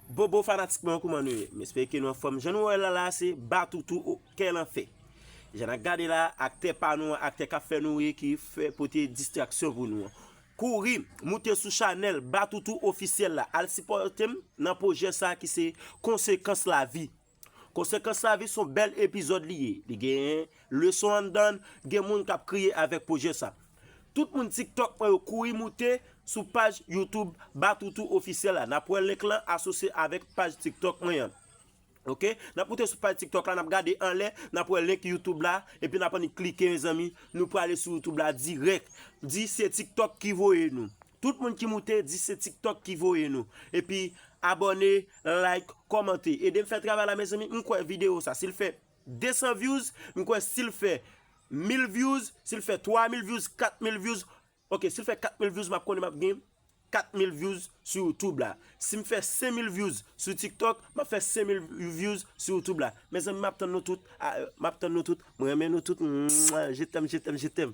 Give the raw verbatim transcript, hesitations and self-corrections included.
Bobo fanatik mwen, kouman nou ye? M espere ke nou anfòm. Jan nou wè la la, se Batoutou o kè lanfè. Jan n ap gade la, aktè pa nou an, aktè k ap fè nou ri, ki fè pote distraksyon pou nou an. Kouri, moute sou chanèl Batoutou Ofisyèl la, al sipòte m nan pwojè sa ki se Konsekans Lavi. Konsekans Lavi se yon bèl epizòd li ye. Li gen leson anndan, gen moun k ap kriye avèk pwojè sa. Tout moun TikTok mwen yo kouri moute sou paj YouTube Batoutou Ofisyèl la. N ap wè link lan asosye avèk paj TikTok mwen an. Ok? N ap moute sou paj TikTok la, n ap gade anlè, n ap wè link YouTube la, epi n ap annik klike, mezanmi, nou prale sou YouTube la dirèk. Di se TikTok ki voye nou. Tout moun ki moute, di se TikTok ki voye nou. Epi, abòne, like, kòmante. Ede m fè travay la, mezanmi. M kwè videyo sa, si l fè de san views, m kwè si l fè mil views, si l fè twa mil views, kat mil views, ok, si l fè kat mil views, m ap konnen m ap gen kat mil views sou YouTube la. Si m fè senk mil views sou TikTok, m ap fè senk mil views sou YouTube la. Mezanmi, m ap tann nou tout. Ah, m ap tann nou tout. Mwen renmen nou tout. Mwah, je t'aime, je t'aime, je t'aime.